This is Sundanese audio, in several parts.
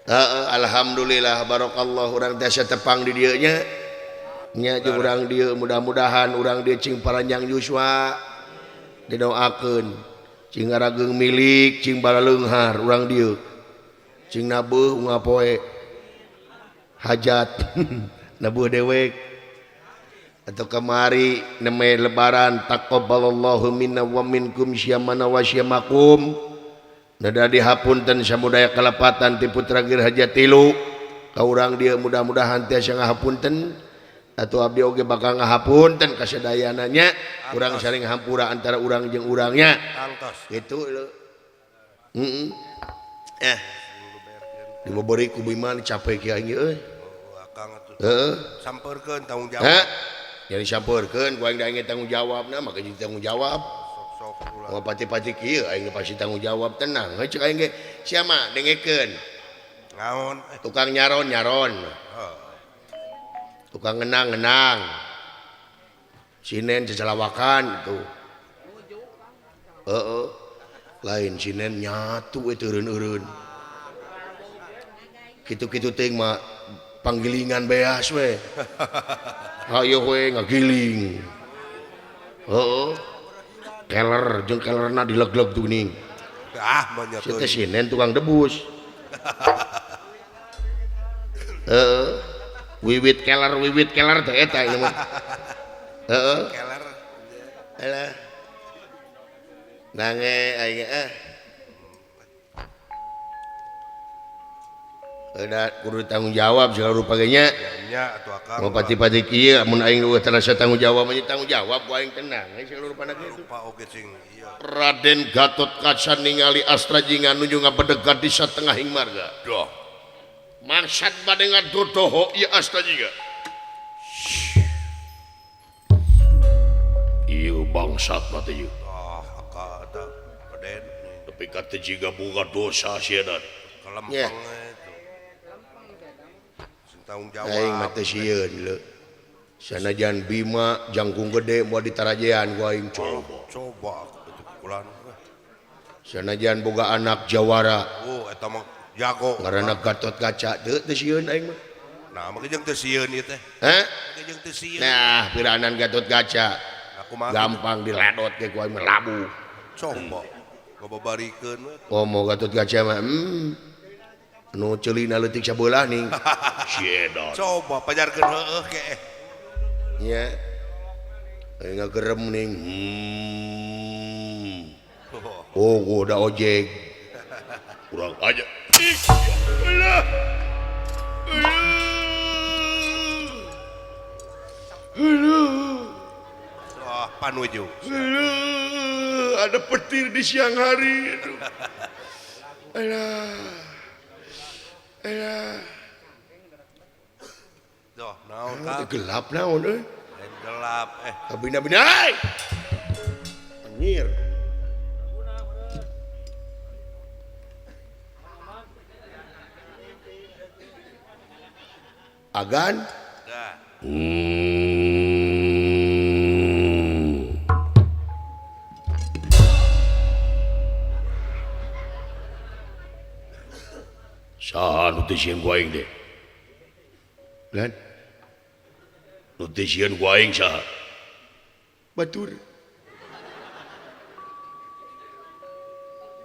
Heeh, alhamdulillah barakallah urang tiasa tepang di dieu nya. Nya jeung urang dieu mudah-mudahan urang dieu cing paranjang yuswa didoakeun cing ngarageung milik cing balaleunghar urang dieu. Cing nabeuh unggal poe hajat nabuh dewek atau kemari neme lebaran taqabbalallahu minna wa minkum syamana wa syamakum. Nada dihapunten samudaya kalepatan ti putra Girhaja tilu ka urang dieu mudah-mudahan tiasa ngahapunten atuh abdi oge bakal ngahapunten ka sadayana nya urang saling hampura antara urang jeung urangnya kitu lho. Heeh. Eh. Dibobori ku Bima capek kieu aing euy. Heeh. Sampeurkeun tanggung jawab. Jadi sampeurkeun ku aing da aing tanggung jawabna maka jadi tanggung jawab. Mau pati-pati kieu aing pasti tanggung jawab tenang. Heuh cek aing ge sia mah dengekeun. Naon? Tukang nyaron nyaron. Tukang ngenang-ngenang. Sinen cecelawakan itu. Heeh. Lain sinen nyatu we teureun-eureun. Kitu-kitu teuing mah panggilingan beas we. Hayo we ngagiling. Heeh. Keler jeung kelerna dileg-leg tuh geuning. Ah, mah Si teh sinen tukang debus. Heeh. Wiwit keler teh eta ieu mah. Heeh. Keler. Alah. Nange aing ah. Udah kudu tanggung jawab segala rupa ge nya. Nya atuh akang. Mau pati-pati kieu mun aing eueuh terasa tanggung jawab mah tanggung jawab ku aing tenang aing segala rupana kitu. Rupa oge sing ieu. Raden Gatot Kaca ningali Astra Jingga nuju ngabedegat di satengahing marga. Doh. Maksad bade ngadodoho ieu Astra Jingga. Ieu bangsat mah teh ieu. Ah, akang eta Raden. Tapi ka teh jiga boga dosa sieun. Kelempeng tanggung jawab. Aing mah teh sieun leu. Sanajan Bima jangkung gede moal ditarajean ku aing coba. Coba itu pukulan. Sanajan boga anak jawara. Oh, eta mah jago. Ngaranna Gatot Kaca teu teu sieun aing mah. Nah, mah jeung teu sieun ieu teh. Hah? Jeung teu sieun. Nah, piranan Gatot Kaca. Nah, kumaha? Gampang diledot ge ku aing mah labuh. Coba. Ngababarikeun we. Komo Gatot Kaca mah. Nu ceulina leutik sabelah ning. Si edan. Coba pajarkeun heueuh ke. Nya. Aing ngagerem ning. Oh, gua da ojek. Kurang aja. Ih, alah. Aduh. Wah, panuju. Aduh, ada petir di siang hari. Aduh. Alah. Alah. Duh, naon Kang? Gelap naon euy? Gelap eh. Kabina-bina. Hey! Anjir. Agan. Dah. Saha nu teu sieun ku aing teh? Lan? Nu teu sieun ku aing saha? Batur.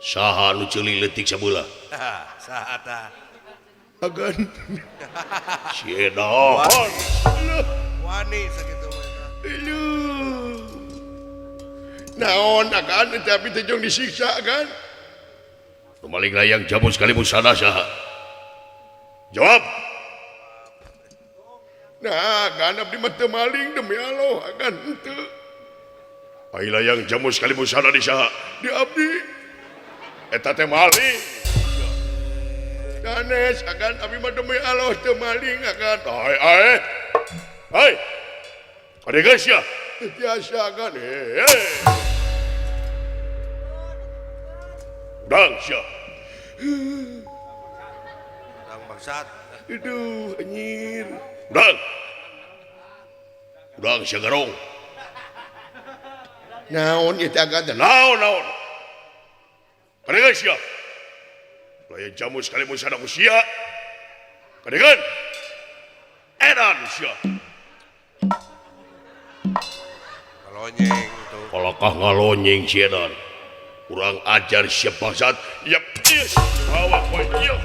Saha nu ceuli leutik sabelah? Saha tah? Agan. Si edan. Wani sakitu mah. Aduh. Naon agan tapi teh jong disiksa agan. Maling layang jamu sekali musana saha? Jawab. Nah, agan abdi mah teu maling demi Allah agan henteu. Ai layang jamu sekali musana di saha? Di abdi. Eta teh maling. Sanes agan abdi mah demi Allah teu maling agan. Ai ai. Hai. Ade geus ya? Teu tiasa agan. Hei. Udang sia. Udang bangsat. Aduh, anjir. Udang. Udang sia garong. Naon ieu teh agan teh? Naon naon. Ade geus sia? Layang jamu sekali musada ku sia. Kadengan. Edan sia. Ngalonyeng tuh. Kalakah ngalonyeng si edan. Kurang ajar sia bangsat. Yep. Bawa kowe ieu.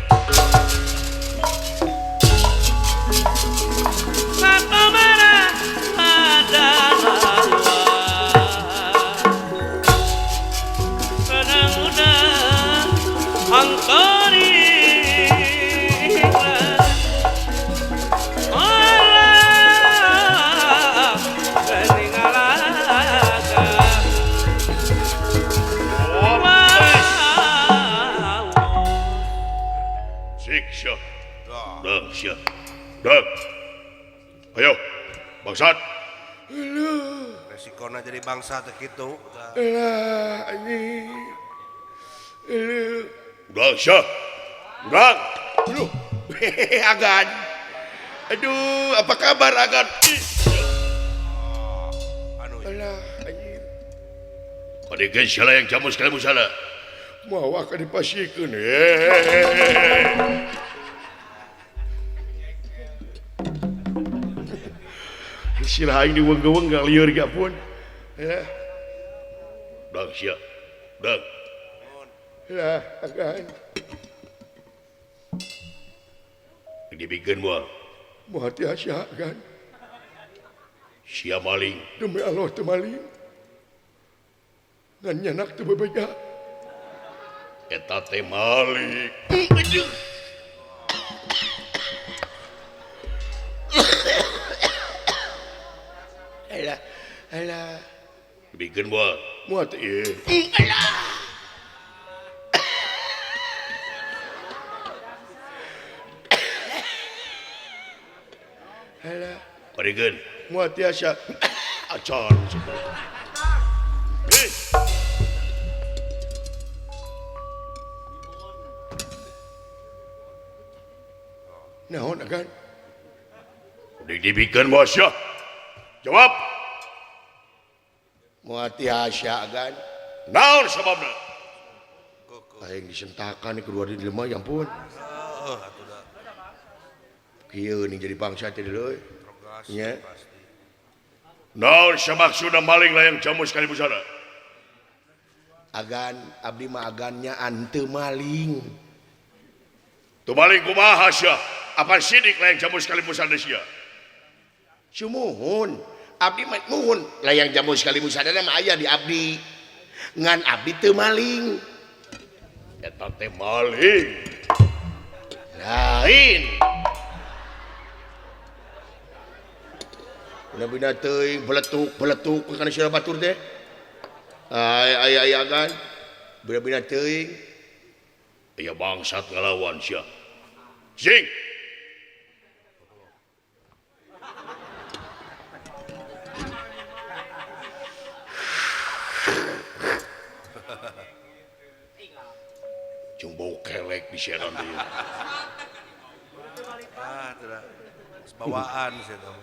Dang. Ayo, bangsat. Resikona jadi bangsa teh kitu. Lah, anjing. Udah, sia. Udah. Aduh. Agan. Aduh, apa kabar Agan? Anu. Alah, anjing. Kadegeun sia yang jamu sekali musala. Mawa ka dipasikeun. Sirah aing diweng-weng gak lieur gak pun. Ya. Dang sia. Dang. Lah, agan. Dibikeun moal. Moal tiasa agan. Sia maling. Demi Allah teu maling. Ngan nyanak teu bebeja. Eta teh maling. Aduh. Alah, alah. Dibikeun moal. Moal teh ieu. Alah. Alah. Parikeun. Moal tiasa. Acan. Hei. Naon agan? Udah dibikeun moal sia. Jawab. Moal tiasa agan. Naon sababna? Aing disentakan keluar di lemah ya ampun. Heeh atuh da. Kieu nih jadi bangsa teh deui. Nya. Naon samaksudna maling layang jamu sekali busana? Agan abdi mah agannya ante maling. Tu maling kumaha sia? Apa sidik layang jamu sekali busana sia? Sumuhun. Abdi mah muhun layang jamu sekali busana mah aya di abdi. Ngan abdi teu maling. Eta teh maling. Lain. Bina-bina teuing beletuk-beletuk kana sia batur teh. Ay ay ay agan. Bina-bina teuing. Aya bangsat ngalawan sia. Sing. Jeung bau kelek di sia teh. Ah, teu bawaan sia teh.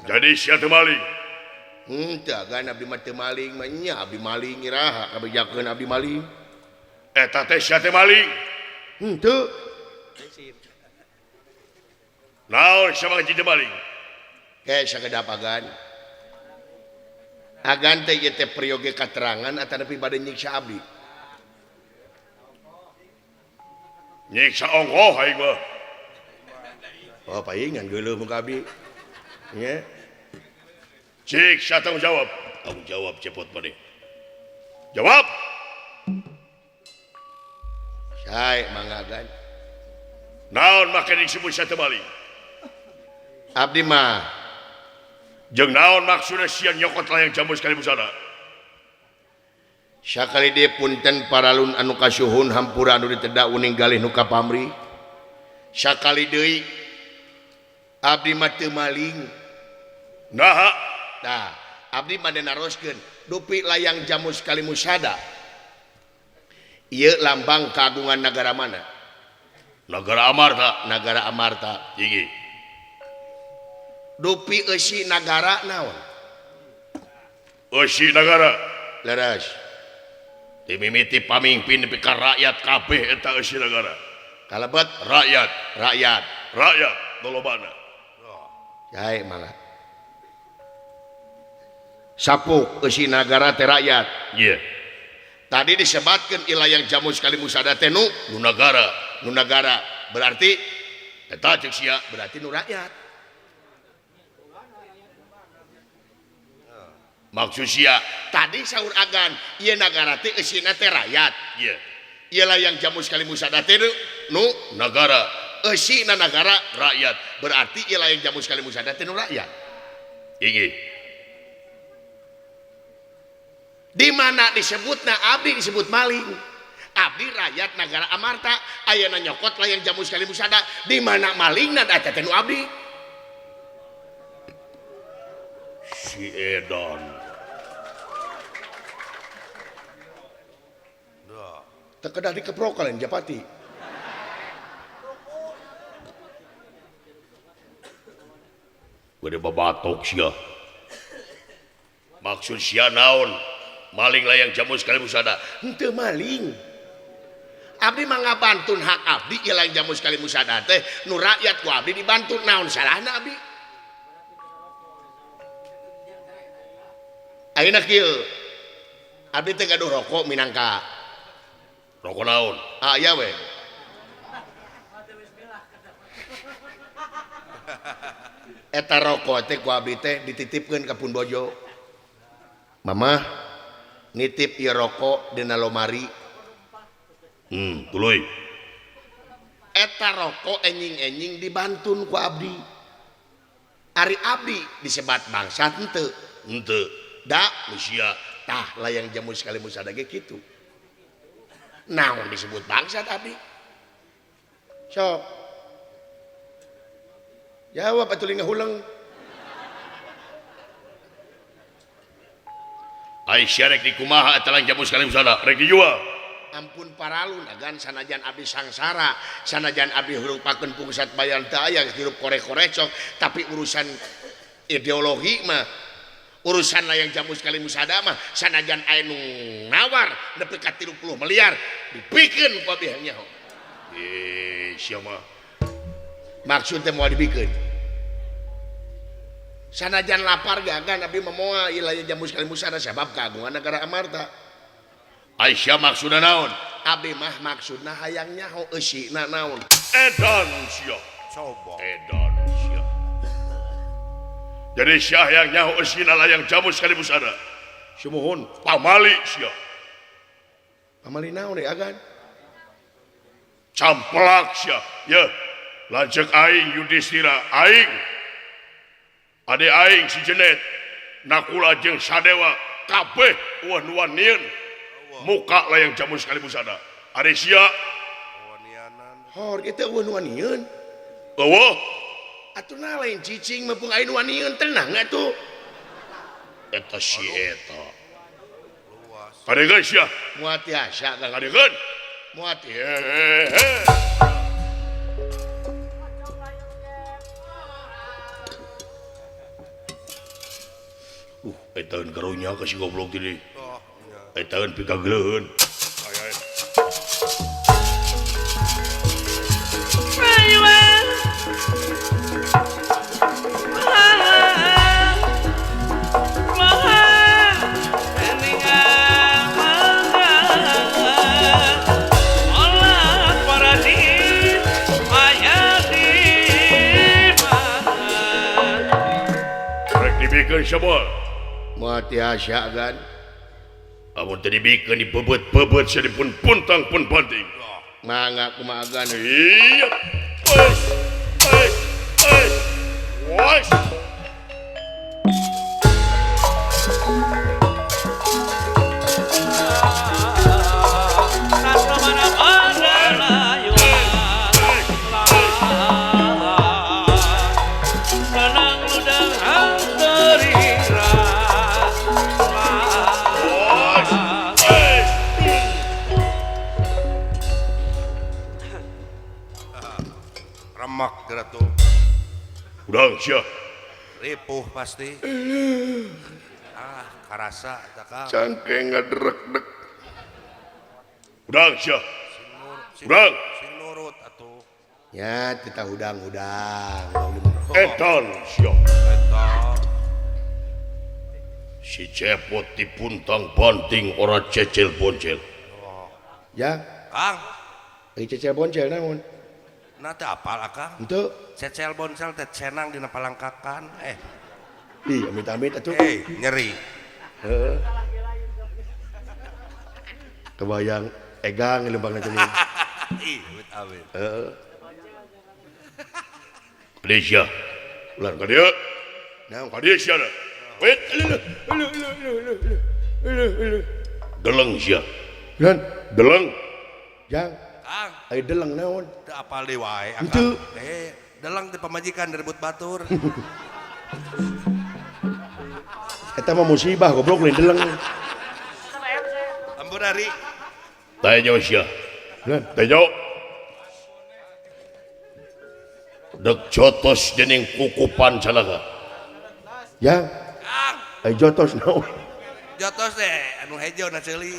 Jadi sia teu maling. Henteu agan abdi mah teu maling mah nya abdi maling iraha kabejakeun abdi maling. Eta teh sia teh maling. Henteu. Naon sia mah jadi maling? Ke sakedap agan. Agan teh ieu teh peryogi katerangan atanapi bade nyiksa abdi. Nyiksa ongkoh aing mah. Oh paingan geuleuh mun ka abdi. Nya. Cik, sia tanggung jawab. Tanggung jawab cepot maneh. Jawab. Sae mangga agan. Naon make disebut sia teu maling? Abdi mah jeung naon maksudna sia nyokot layang jamu sekali busana? Sakali deui punten paralun anu kasuhun hampura anu ditedak uning galih nu kapamri. Sakali deui abdi mah teu maling. Naha? Tah, abdi mah naroskeun dupi layang jamu sekali musada. Ieu lambang kagungan nagara mana? Nagara Amarta. Nagara Amarta. Tinggi. Dupi eusi nagara naon? Eusi nagara. Leres. Timimiti pamimpin nepi ka rakyat kabeh eta eusi nagara. Kalebet rakyat, rakyat, rakyat lolobana. Jae mangga. Sapuk eusi nagara teh rakyat. Iya. Tadi disebatkeun ilayang jamus kali musada teh nu nu nagara, nu nagara. Berarti eta ceuk sia berarti nu rakyat. Maksud sia tadi saur agan ieu nagara teh eusina teh rakyat. Iya. Ieu layang jamus kali musada teh nu nagara, eusina nagara rakyat. Berarti ieu layang jamus kali musada teh nu rakyat. Inggih. Di mana disebutna abdi disebut maling. Abdi rakyat nagara Amarta ayeuna nyokot layang jamus kali musada, di mana malingna eta teh nu abdi. Si edan. Teu kedah dikeprok kalian Japati. Gede babatok sia. Maksud sia naon? Maling layang jamus kali musada. Henteu maling. Abdi mah ngabantun hak abdi ieu layang jamus kali musada teh nu rakyat ku abdi dibantun, naon salahna abdi? Ayeuna kieu. Abdi teh gaduh rokok minangka rokok naon? Ah iya we. Eta rokok teh ku abdi teh dititipkeun ka pun bojo. Mamah nitip ieu rokok dina lomari. Tuluy. Eta rokok enjing-enjing dibantun ku abdi. Ari abdi disebat bangsat henteu. Henteu. Da sia tah layang jamus kali musada ge kitu. Naon disebut bangsat abdi? Sok. Jawab atuh ngahuleng. Ai sia rek dikumaha eta layang jamus kali musada? Rek dijual. Ampun paralun agan sanajan abdi sangsara, sanajan abdi hurupakeun pungsat bayan teu aya hirup korek-korecok, tapi urusan ideologi mah urusan layang jamus kali musada mah sanajan aya nu nawar nepi ka 30 miliar dipikeun ku abdi nyaho. Sia mah maksud teh moal dipikeun. Sanajan lapar ge agan abdi mah moal ieu layang jamus kali musada sabab kagungan nagara Amarta. Ai sia maksudna naon? Abdi mah maksudna hayang nyaho eusina naon. Edan sia. Coba. Edan sia. Jadi sia hayang nyaho eusina layang jamus kali musada. Sumuhun pamali sia. Pamali naon deui agan? Camplak sia. Ye, lanceuk aing Yudhistira aing. Ade aing si Jenet, Nakula jeung Sadewa kabeh eueuh nu wanieun muka layang jamus kali musada. Ari sia hor kitu eueuh nu wanieun. Eueuh. Atuh na lain cicing mah pung aya nu wanieun tenang atuh. Eta si eta. Kadegeun sia. Moal tiasa Kang. Kadegeun. Moal Etaeun karunya ka si goblok teh. Etaeun pikagleuheun. Rek dibikeun semua. Moal tiasa kan. Amun teu dibikeun dibebet-bebet sia dipun puntang pun banting. Mangga kumaha agan. Iya. Wes. Wes. Wes. Wes. Udang sia. Ripuh pasti. Ah, karasa tak. Cangkeng ngadrek-dek. Hudang sia. Hudang. Sing nurut atuh. Ya, kita hudang-hudang. Edan sia. Eta. Si Cepot dipuntang banting ora cecel boncel. Ya, Kang. Ari cecel boncel naon? Nah teu apal akang. Henteu. Cecel boncel teh cenang dina palangkakan. Ih, amit-amit atuh. Nyeri. Heeh. Kebayang egang lembangna teh. Ih, amit-amit. Heeh. Kadieu sia. Ulah ka dieu. Naon? Ka dieu sia. Wait, deleng sia. Lan, deleng. Jang. Kang. Ai deleng naon? Teu apal deui wae akang. Henteu. Deleng teh pamajikan direbut batur. Eta mah musibah goblok lain deleng. Ampun ari. Tanya sia. Lan, tanya. Dek jotos dening kukupan calaka. Ya. Ai jotos naon? Jotos teh anu hejo na ceuli.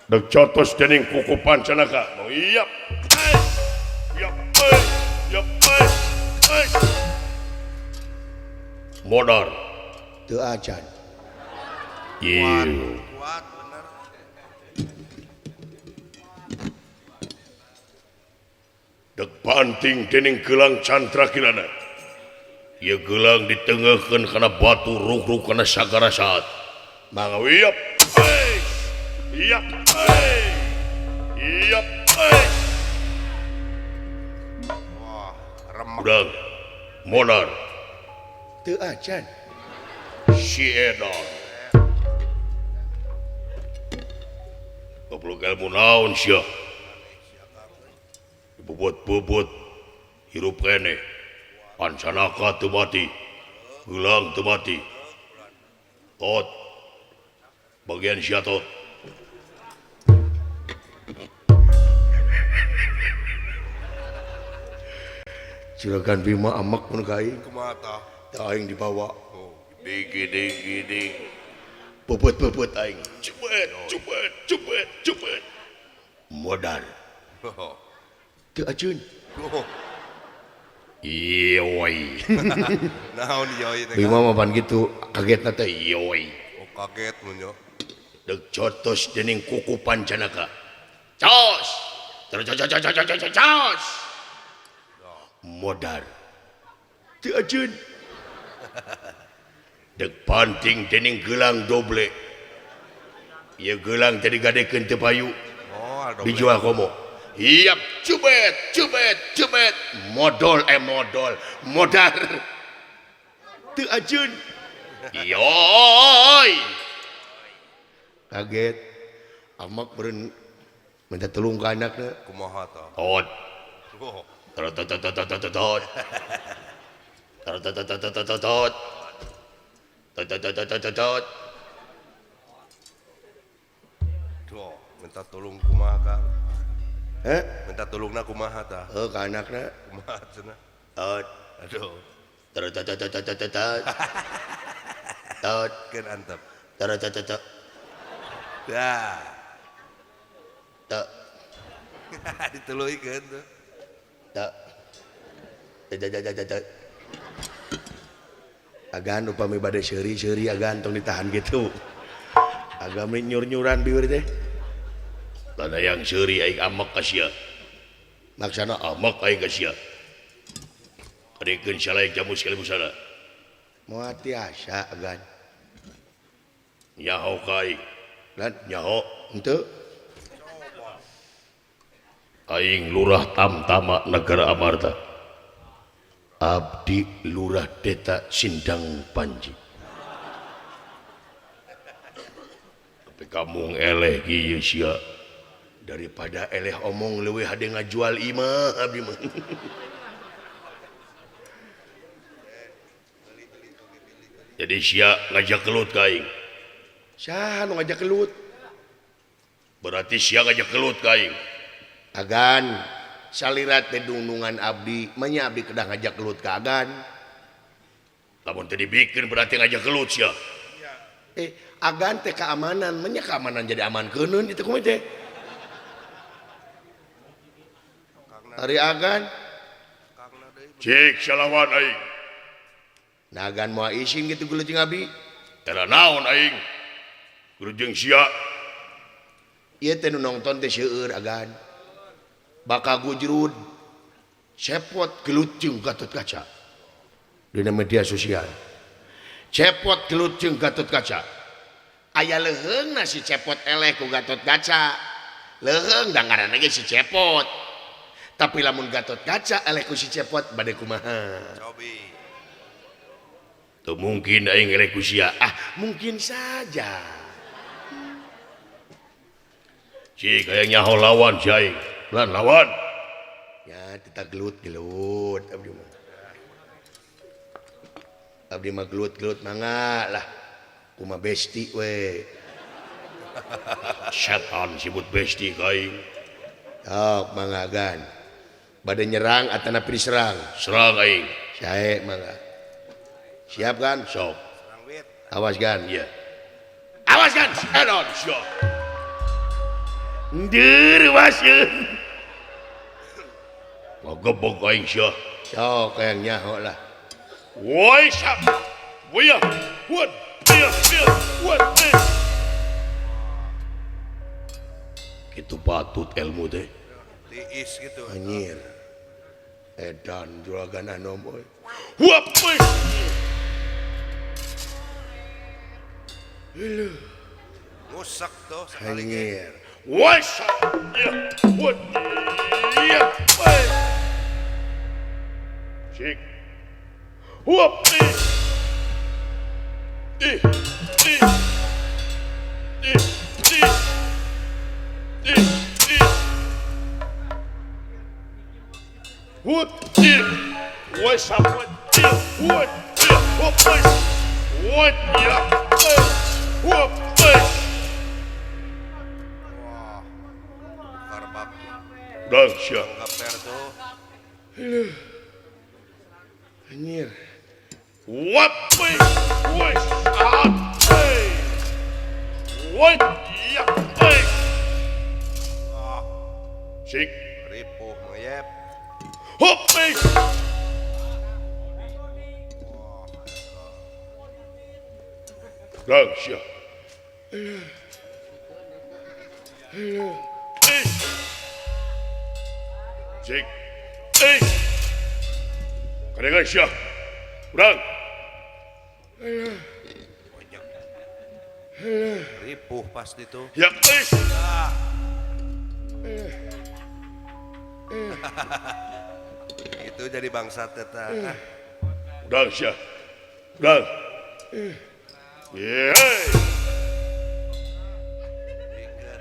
Dek jotos dening kukupan calaka. Oh iya. Iya. Iya. Modar. Teu acan. Ieu. Kuat bener. Dek banting dening gelang Chandra Kirana. Ieu gelang ditengeuhkeun kana batu ruk-ruk kana sagara saat. Mangga wiap. Iap. Iap. Wah, remek. Udang. Modar. Teu acan. Si Edan. Goblok ilmu naon sia? Bubut-bubut hirup keneh. Pancanaka teu mati, geulang teu mati. Tot. Bagian sia tot. Juragan Bima amek mun ka aing. Kumaha tah? Tah aing dibawa. Oh, digi digi digi. Bubut-bubut aing. Cubet, cubet, cubet, cubet. Modal. Teu aceun. Yoi. Naon yoi teh? Bima mah pan kitu, kagetna teh yoi. Oh, kaget mun yo. Dek jotos dening kuku Pancanaka. Cos. Cos. Modar. Teu aceun. Dek panting dening gelang doble. Ieu gelang teh digadekeun teu payu. Oh, dijual komo. Iap, cubet, cubet, cubet. Modol modol, modar. Teu aceun. Yoi. Kaget. Amak beureun minta tulung ka anakna. Kumaha tah? Tot. Tot tot tot tot tot tot. Tot tot tot tot tot tot. Tot tot tot tot tot. Duh, minta tulung kumaha Kang? Heh? Minta tulungna kumaha tah? Heuh ka anakna. Kumaha cenah? Tot. Aduh. Tot tot tot tot tot tot. Tot. Keun antep. Tot tot tot tot. Dah. Tot. Dituluikeun tuh. Tot. Tot tot tot. Agan upami bade seuri-seuri agan tong ditahan gitu. Agami nyur-nyuran biwir teh. Lada yang seuri aing amek ka sia. Maksana amek aing ka sia. Kadekeun salaik jamu sekali busana. Moal tiasa agan. Nyaho ka aing. Lan nyaho henteu. Aing Lurah Tamtama Negara Amarta. Abdi Lurah Deta Sindang Panji. Tapi kamu eleh kieu sia. Daripada eleh omong leuwih hade ngajual imah abdi mah. Jadi sia ngajak kelut ka aing. Saha nu ngajak kelut? Berarti sia ngajak kelut ka aing. Agan salirat teh dunungan abdi, manya abdi kedah ngajak kelut ka agan. Lamun teu dibikeun berarti ngajak kelut sia. Agan teh keamanan, menya keamanan jadi aman keunun itu kumaha teh? Ari agan cik salawan aing. Nah agan moal isin kitu gelut jeung abi. Tara naon aing? Gelut jeung sia. Ieu teh nu nongton teh seueur agan. Bakal gujrud cepot gelut jeung Gatot Kaca. Dina media sosial. Cepot gelut jeung Gatot Kaca. Aya leuheungna si cepot eleh ku Gatot Kaca. Leuheung da ngaranna ge si cepot. Tapi lamun Gatot Kaca eleh ku si cepot bade kumaha? Cobi. Teu mungkin aing eleh ku sia. Ah, mungkin saja. Cik hayang nyaho lawan si aing. Lan lawan. Ya, kita gelut-gelut abdi mah. Abdi mah gelut-gelut mangga lah. Kuma besti we. Setan sibut besti ka aing. Sok mangga gan. Bade nyerang atanapi diserang? Serang aing. Sae mangga. Siap kan? Sok. Serang wit. Awas gan. Iya. Awas gan. Edan sia. Ndeur wasieun. Ngagebeg aing sia. Sok hayang nyaho lah. Woi sap. Wia. What? Wia. Wia. What? Kitu patut ilmu teh. Tiis gitu. Anjir. Edan juragan anom euy. Huap euy. Heuh. Ngusak tuh sekali ge. Anjir. Woi sap. Ya. What? Ya. Woi. Cik. Huap. Ih. Ih. Ih. Ih. Ih. Ih. Ih. Hup. Ih. Woi sap. Ih. Hup. Ih. Hup. Woi. Ya. Hup. Wah. Karbak. Dang sia. Ngaper tuh. Anjir. What? Woi. Woi. Ah. Woi. Ya. Woi. Wah, Cik. ripuh mengeyep. Hup. Woi. Dang sia. Eh. Cik. Eh. Kadengan sia. Urang. Banyak. Ripuh pasti tuh. Ya. Eh. Ah. Itu jadi bangsa teta. Urang sia. Urang. Yeah. Pikir.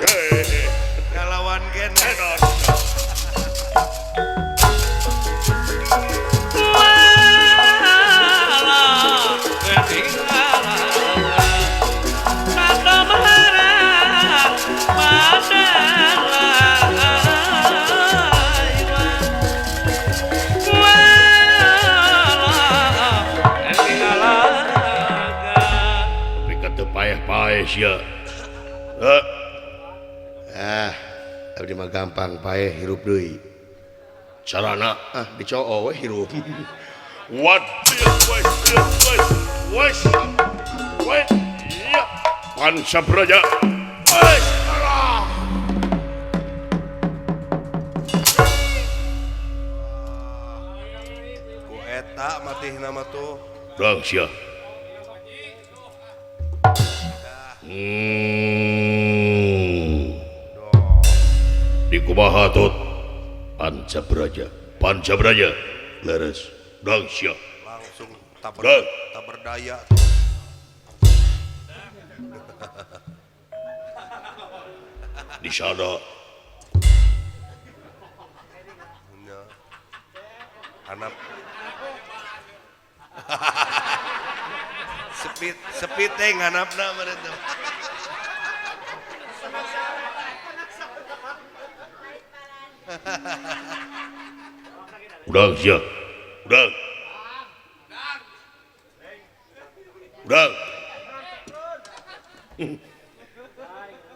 Yeah. Ngalawan gen. Edan. Tapi kata paeh-paeh sia. Ah, abdi mah gampang paeh hirup deui. Carana Ah, dicoo we hirup. What? Woi. Woi. Ya. Pancabraja. Woi. Ku eta matihna mah tuh. Dang sia. Di kumaha tut? Pancabraja. Pancabraja. Leres. Dang sia. Langsung Dang. tak berdaya tuh. Di sana Nya. Anak. Sepit sepit teh nganapna meureun teh. Udang sia. Udang. Udang.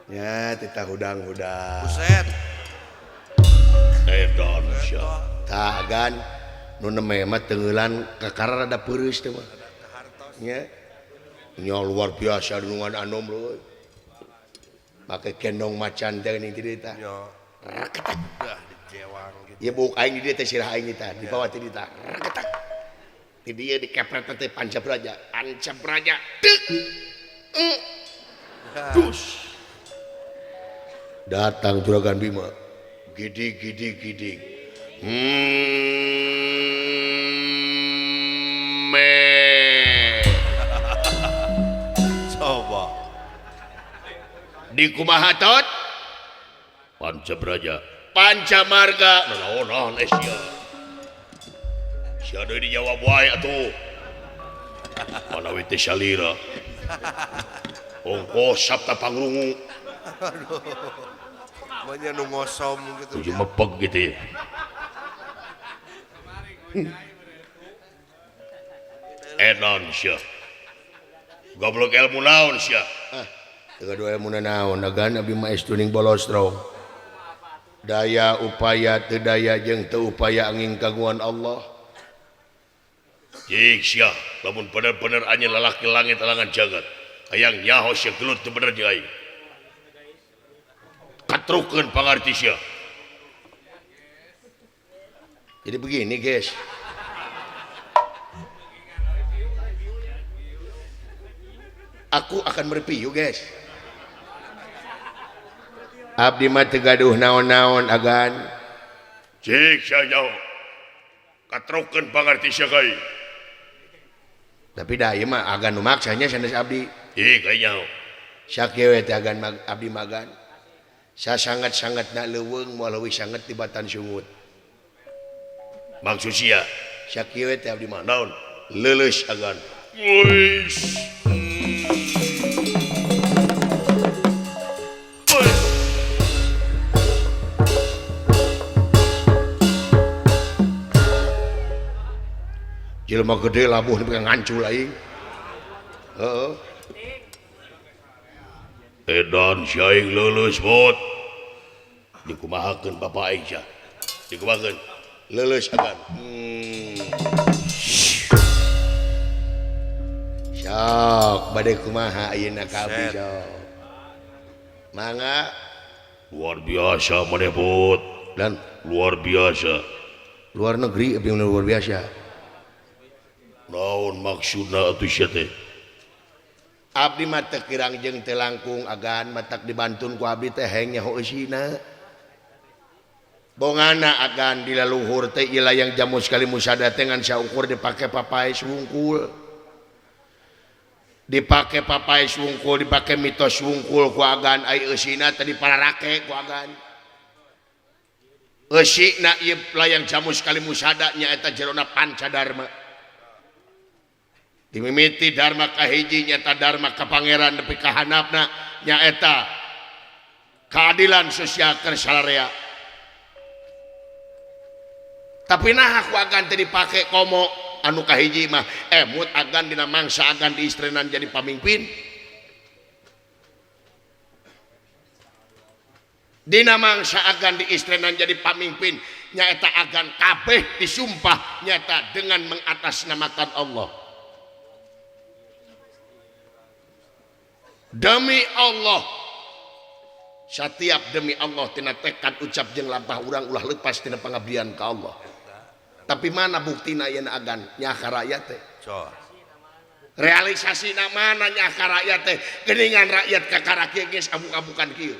Ya, titah hudang-hudang. Buset. Edan sia. Tah agan nu neme mah teueulan kakara rada peureus teh mah. Nya. Nya luar biasa dunungan anom leuy. Make kendong macan teh geuning ti dieu tah. Nya. Raketak. Dah dijewang gitu. Ieu buuk aing di dieu teh sirah aing tah, di bawah ti dieu tah. Raketak. Ti dieu dikepret teh Pancabraja. Pancabraja. Deuk. Dus. Datang Juragan Bima. Gidig gidig gidig. Me. Coba. Di kumaha tot? Pancabraja. Pancamarga. Naon-naon eh sia. Sia deui dijawab wae atuh. Mana we teh salira. Ongkoh sabta pangrungu. Aduh. Banyak nu ngosom gitu. Tujuh mepeg gitu ya. Edan sia. Goblok ilmu naon sia. Ah, teu gaduh ilmu naon agan abdi mah estuning bolostrong. Daya upaya teu daya jeung teu upaya angin kagungan Allah. Jik sia, lamun bener-bener anjeun lalaki langit alangan jagat. Hayang nyaho sia gelut teu bener jeung aing. Katrukeun pangarti sia. Jadi begini guys. Aku akan mereview guys. Abdi mah teu gaduh naon-naon agan. Cik sia nyaho. Katrukeun pangarti sia ka aing. Tapi dah ieu mah agan nu maksanya sanes abdi. Ih ka nyaho. Sakieu we teh agan abdi magan. Sasangat-sangatna leuweung moal leuwih sanget tibatan sungut. Maksud sia sakieu we teh abdi mah naon? Leuleus agan. Wis. Jelema gede labuh nepi ka ngancul aing. Heeh. Edan si aing leuleus bot. Dikumahakeun bapa aing sia. Dikumahakeun. Leuleus agan. Sok bade kumaha ayeuna ka abdi sok. Mangga. Luar biasa maneh bot. Dan luar biasa. Luar negeri abdi luar biasa. Naon maksudna atuh sia teh? Abdi mah teu kirang jeung teu langkung agan matak dibantun ku abdi teh heng nyaho eusina. Bongana agan di laluhur teh ieu layang jamu sekali musada teh ngan saukur dipake papaes wungkul. Dipake papaes wungkul, dipake mitos wungkul ku agan ai eusina teh dipararake ku agan. Eusina ieu layang jamu sekali musada nyaeta jerona Pancadarma. Dimimiti dharma kahiji nyata dharma ka pangeran nepi ka handapna nyaeta keadilan sosial keur salarea. Tapi nah aku agan teh dipake komo anu kahiji mah emut agan dina mangsa agan diistrenan jadi pamimpin. Dina mangsa agan diistrenan jadi pamimpin nyaeta agan kabeh disumpah nyata dengan mengatasnamakan Allah. Demi Allah, setiap demi Allah tina tekad ucap jeung lampah urang ulah lepas tina pengabdian ka Allah. Tapi mana buktina yen agan nyaka rakyat teh? Realisasina mana nyaka rakyat teh? Geuningan rakyat kakara kieu geus abuk-abukan kieu.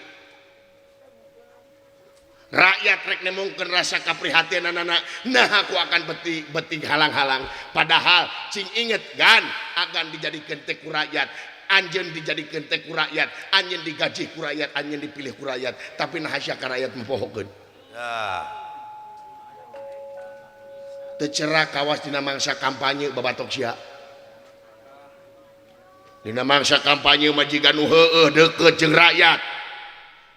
Rakyat rek nemongkeun rasa kaprihatinanana, nah aku akan beti halang-halang. Padahal cing inget gan agan dijadikeun teh ku rakyat. Anjeun dijadikeun teh ku rakyat, anjeun digaji ku rakyat, anjeun dipilih ku rakyat, tapi nah sia ka rakyat mempohokeun. Ya. Teu cerak kawas dina mangsa kampanye babatok sia. Dina mangsa kampanye mah jiga nu heueuh deukeut jeung rakyat.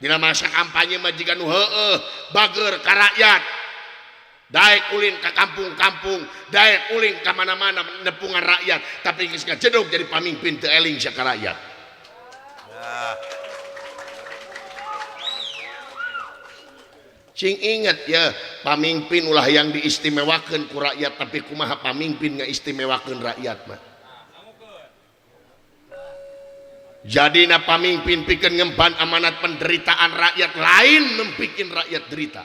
Dina mangsa kampanye mah jiga nu heueuh bager ka rakyat. Daek ulin ka kampung-kampung, daek ulin ka mana-mana nepungan rakyat, tapi geus ngajedog jadi pamimpin teu eling sia ka rakyat. Cing inget ya, pamimpin ulah yang diistimewakeun ku rakyat, tapi kumaha pamimpin ngaistimewakeun rakyat mah. Jadina pamimpin pikeun ngemban amanat penderitaan rakyat, lain membikin rakyat derita.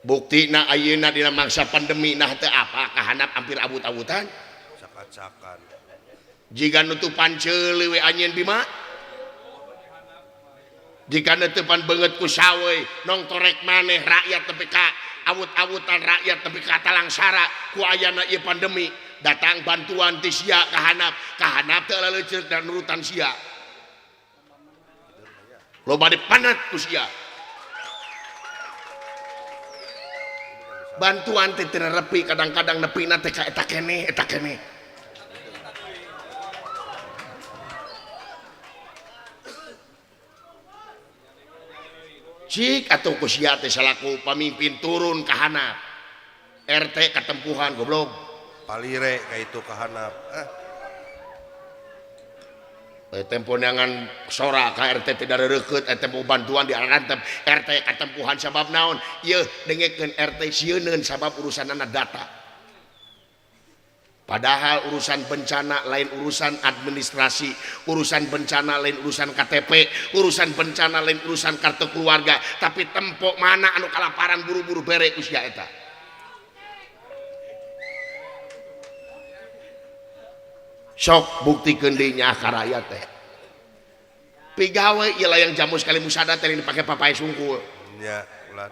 Buktina ayeuna dina mangsa pandemi nah teu apa kahanap hampir abut-abutan. Cakak-cakan. Jika nutupan ceuli we anjeun Bima. Jika nutupan beungeut ku sawe nong torek maneh rakyat tepi ka awut-awutan rakyat tepi ka talangsara ku ayana ieu pandemi datang bantuan ti sia kahanap kahanap teu laleuceuk dan nurutan sia. Loba dipanat ku sia. Bantuan teh teu repi kadang-kadang nepina teh ka eta keneh eta keneh. Cik atuh ku sia teh salaku pamimpin turun ka hanap. RT katempuhan goblok. Palire ka itu ka hanap. Tempo neangan sora ka RT tidak reukeut tempo bantuan diarantep RT katempuhan sabab naon ieu dengekeun RT sieuneun sabab urusanana data. Padahal urusan bencana lain urusan administrasi, urusan bencana lain urusan KTP, urusan bencana lain urusan kartu keluarga, tapi tempo mana anu kalaparan buru-buru bere usia eta. Sok buktikeun deui nyaah ka rakyat teh. Pigawe ieu layang jamu sekali musada teh dipake papae sungkul. Nya, ulah.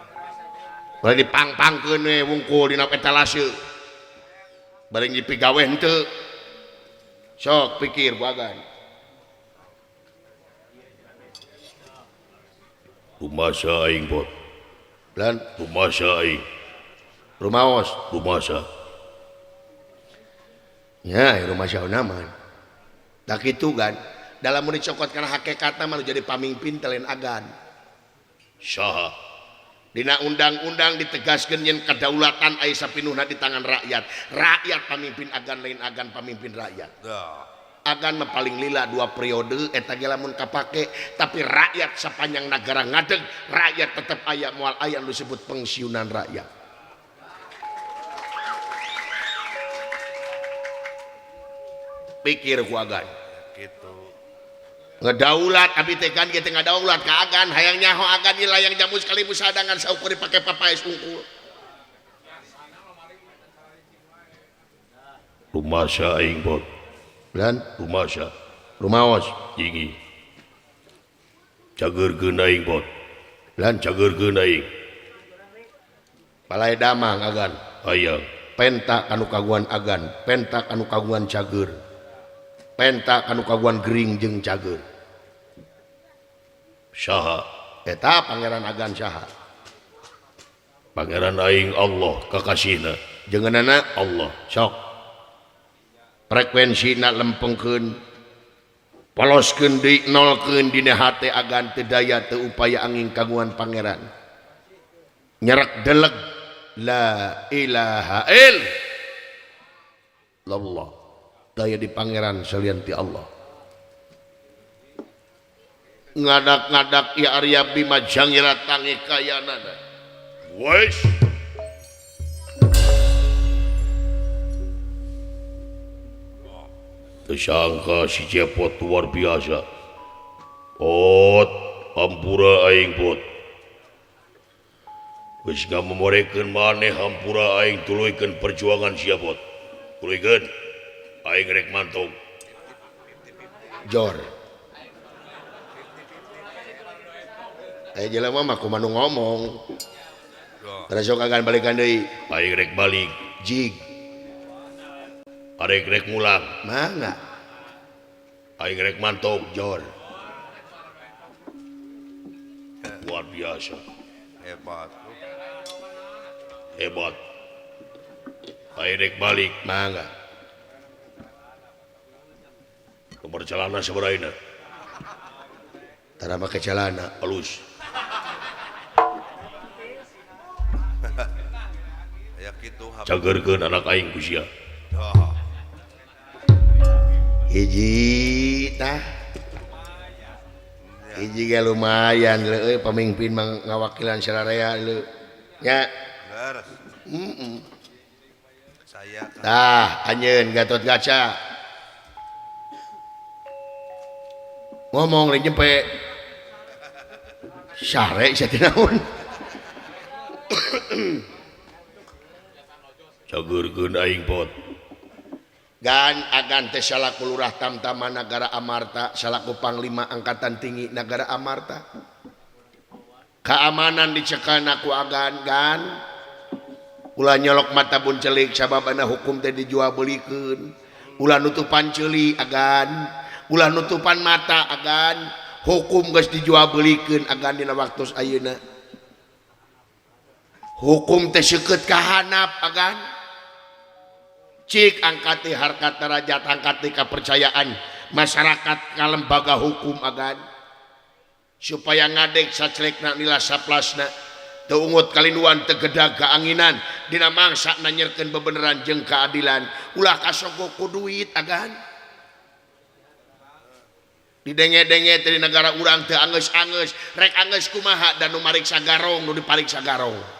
Ulah dipangpangkeun we wungkul dina etalase. Bareng dipigawe henteu. Sok pikir bagan. Rumasa aing bot. Lan rumasa aing. Rumaos, rumasa. Ya, rumah sauna mah. Tak kitu kan. Dalam mun dicokot kana hakikatna mah jadi pamimpin teh lain agan. Saha? Dina undang-undang ditegaskeun yen kedaulatan aya sapinuhna di tangan rakyat. Rakyat pamimpin agan lain agan pamimpin rakyat. Agan mah paling lila 2 periode eta ge lamun kapake, tapi rakyat sapanjang nagara ngadeg, rakyat tetep aya moal aya nu disebut pensiunan rakyat. Pikir ku agan. Gitu. Ngedaulat abi teh kan kieu teh ngadaulat ka agan hayang nyaho agan ieu layang jamu sekali musadangan saukur dipake papaes unggul. Rumasa aing bot. Lan rumasa. Rumaos tinggi. Cageurkeun aing bot. Lan cageurkeun aing. Balai damang agan. Hayang. Penta kanu kagungan agan, penta kanu kagungan cager. Penta kanu kagungan gering jeung cager. Saha? Eta pangeran agan saha? Pangeran aing Allah kakasihna. Jengenana Allah. Sok. Frekuensina lempengkeun. Poloskeun deui nolkeun dina hate agan teu daya teu upaya angin kagungan pangeran. Nyerek deleg la ilaha illallah. Daya di pangeran salian ti Allah. Ngadak-ngadak ya Arya Bima jangira tangi kayanana. Wes. Tersangka si Cepot luar biasa. Pot, hampura aing pot. Geus ngamemorekeun maneh hampura aing tuluykeun perjuangan sia pot. Tuluykeun. Aing rek mantog. Jor. Aya jelema mah kumaha nu ngomong. Terus sok agan balikan deui. Aing rek balik. Jig. Arek rek mulang. Mangga. Aing rek mantog. Jor. Luar biasa. Hebat. Hebat. Aing rek balik. Mangga. Nomor celana sabaraha? Tara make celana halus. Cageurkeun anak aing ku sia. Hiji tah. Hiji ge lumayan leuh pamimpin mah ngawakilan sararea leuh. Nya. Leres. Heeh. Saya Tah anjeun Gatot Kaca. Ngomong lain nyempe. Sare sia teh naon. Cageurkeun aing pot. Gan agan teh salaku lurah tamtama Nagara Amarta, salaku panglima angkatan tinggi Nagara Amarta. Keamanan dicekana ku agan gan. Ulah nyolok mata bun celik sababana hukum teh dijual belikeun. Ulah nutupan ceuli agan, ulah nutupan mata agan. Hukum geus dijual belikeun agan dina waktu ayeuna. Hukum teh seukeut ka handap agan. Cik angkat harkat derajat angkat kepercayaan masyarakat ka lembaga hukum agan supaya ngadeg sacelekna nila saplasna teu ungut kalinduan teu gedag kaanginan dina mangsa nanyerkeun bebeneran jeung keadilan ulah kasogok ku duit agan didenge-denge teh di negara urang teu anggeus-anggeus rek anggeus kumaha dan nu mariksa garong nu dipariksa garong.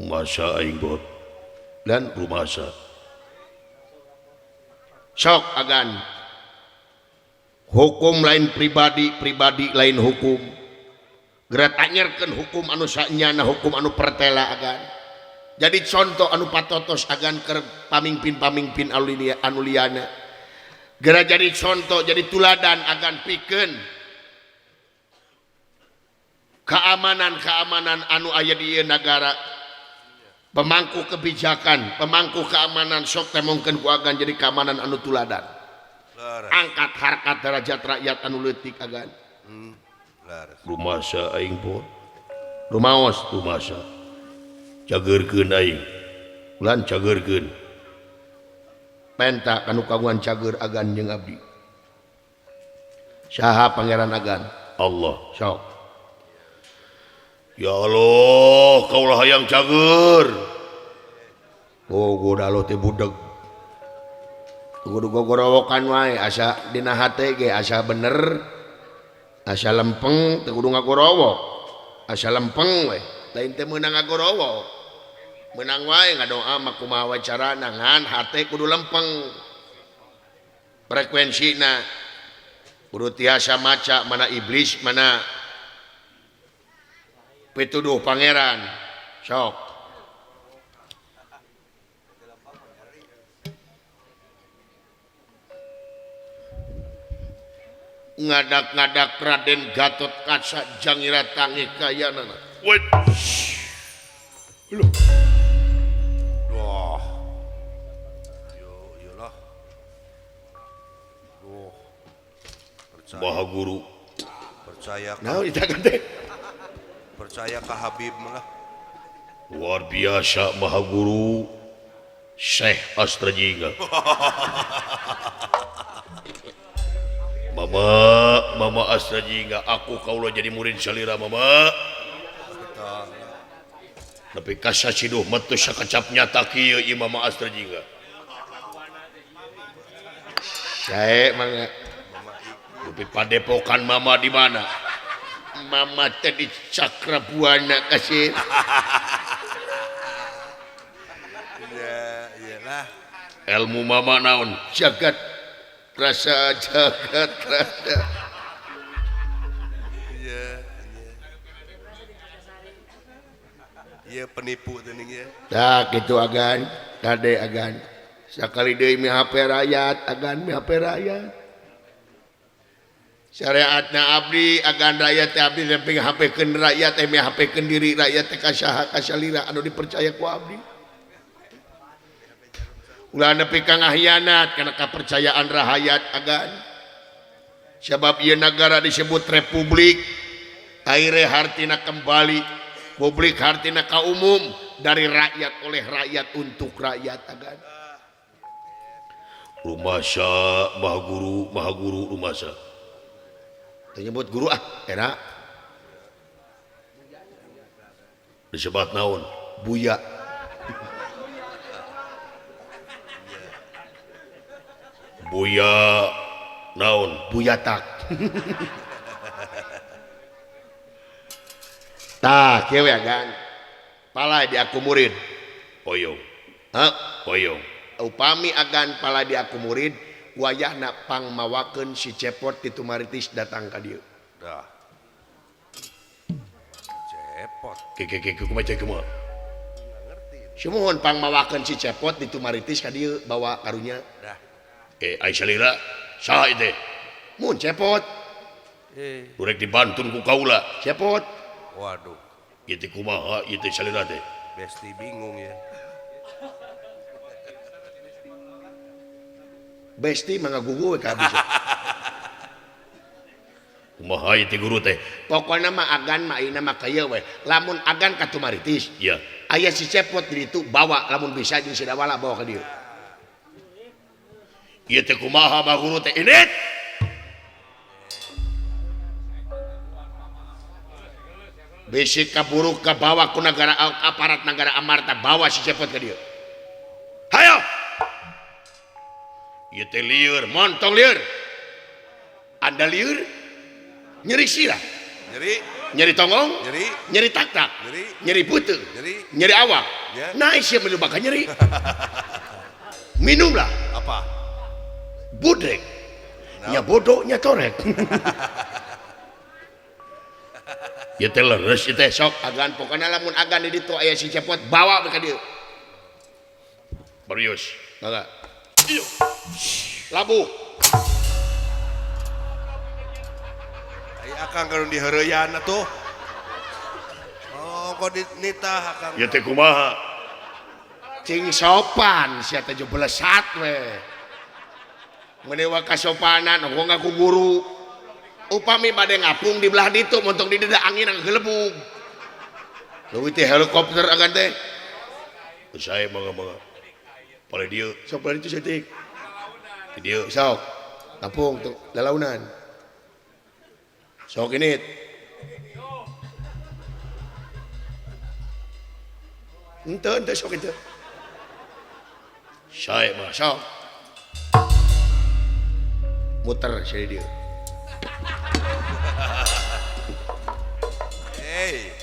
Masa aing bot dan rumasa sok agan hukum lain pribadi, pribadi lain hukum. Geura tanyerkeun hukum anu sanyana hukum anu pertela agan. Jadi contoh anu patotos agan keur pamingpin-pamingpin anu liyana. Geura jadi contoh jadi tuladan agan pikeun keamanan-keamanan anu aya di ieu nagara. Pemangku kebijakan, pemangku keamanan sok temongkeun ku agan jadi keamanan anu tuladan. Leres. Angkat harkat derajat rakyat anu leutik agan. Leres. Rumasa aing pot. Rumaos rumasa. Cageurkeun aing. Ulan cageurkeun. Penta kanu kagungan cager agan jeung abdi. Saha pangeran agan? Allah. Sok. Ya Allah, kaulah hayang cager. Oh, goda lo teh budeg. Kudu gogorowokan wae asa dina hate ge asa bener. Asa lempeng teu kudu ngagorowok. Asa lempeng we, lain teh meunang ngagorowok. Meunang wae ngadoa mah kumaha wae carana ngan hate kudu lempeng. Frekuensina kudu tiasa maca mana iblis mana pituduh pangeran. Sok. Ngadak-ngadak Raden Gatot Kaca jangira tangi kayanana. Wait. Loh. Wah. Yo, iyalah. Loh. Percaya. Maha Guru. Percaya. Naon ditakan teh? Percaya ka Habib mah. Luar biasa Maha Guru Syekh Astrajingga. Mama, Mama Astrajingga, aku kaulah jadi murid salira Mama. Tapi kasasiduh metu sakecap nyata kieu ieu Mama Astrajingga. Sae mangga. Tapi padepokan Mama di mana? Mama teh di Cakrabuana kasih. Ya, iyalah. Ilmu Mama naon? Jagat rasa, jagat rasa. Iya, iya. Iya penipu teuning ya. Tah kitu agan, kade agan. Sakali deui mi HP rakyat, agan mi HP rakyat. Syariatna abdi agan rakyat teh abdi lempeng HP keun rakyat teh mi HP keun diri rakyat teh ka saha ka salira anu dipercaya ku abdi. Ulah nepi ka ngahianat kana kapercayaan rahayat agan. Sebab ieu nagara disebut republik, aire hartina kembali, publik hartina ka umum, dari rakyat oleh rakyat untuk rakyat agan. Rumasa Maha Guru, Maha Guru rumasa. Teu nyebut guru ah, era. Disebat naon? Buya. Buya naon? Buyatak. Tah, kieu we agan. Pala di aku murid. Hoyong. Hah? Hoyong. Upami agan pala di aku murid, wayahna pangmawakeun si Cepot ti Tumaritis datang ka dieu. Dah. Cepot. Ke kumaha cek kumaha? Sumuhun pangmawakeun si Cepot di Tumaritis ka dieu bawa karunya. Dah. Ai salira saha ieu teh? Mun Cepot. Urek dibantun ku kaula. Cepot. Waduh. Ieu teh kumaha ieu teh salira teh? Besti bingung ya. Besti mah ngagugu we ka abis. Kumaha ieu teh guru teh? Pokona mah agan mah ayeuna mah kieu we. Lamun agan ka Tumaritis, ya. Aya si Cepot di ditu bawa lamun bisa jeung si Dawala bawa ka dieu. Ieu teh kumaha mah guru teh? Init. Bisi kaburuk ka bawa ku nagara aparat nagara Amarta bawa si Cepot ka dieu. Hayo. Ieu teh lieur, montong lieur. Anda lieur? Nyeri sirah. Nyeri. Nyeri tonggong? Nyeri. Nyeri tak-tak. Nyeri. Nyeri putih. Nyeri. Nyeri awak. Ya. Nah, sia mah bakal nyeri. Minumlah. Apa? Budrek. No. Nya bodoh, nya torek. Ieu teh leres ieu teh sok agan pokona lamun agan di ditu aya si Cepot bawa ka dieu. Barius. Mangga. Labuh. Ai akang kalau diheureuyan atuh. Oh, kok nitah akang. Ieu teh kumaha? Cing sopan sia teh belesat we. Menewa kasopanan ongko ngaku guru. Upami bade ngapung di belah ditu montong di dieu angin nggelebug. Leuwih teh helikopter agan teh. Saya mangga-mangga. Palih dieu, sok palih ditu saeutik. Di dieu sok. Ngapung tuh lalaunan. Sok ini. Ente ente sok itu. Saya mah sok. Muter sini dia. Hey.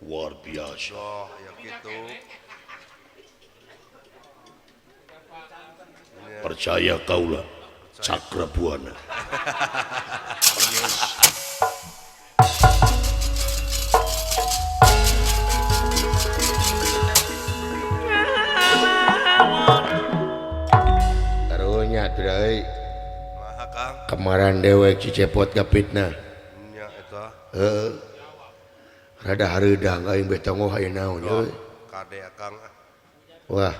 Luar biasa. Oh, ya gitu. Percaya kaulah Cakra Buana. Karunya tuh kemarin dewek si Cepot gapitna. Nya eta. Heeh. Rada hareudang aing beh tongoh aya naon euy. Kade akang. Wah.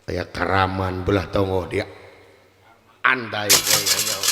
Aya karaman belah tongoh dia. Andai we nyaho.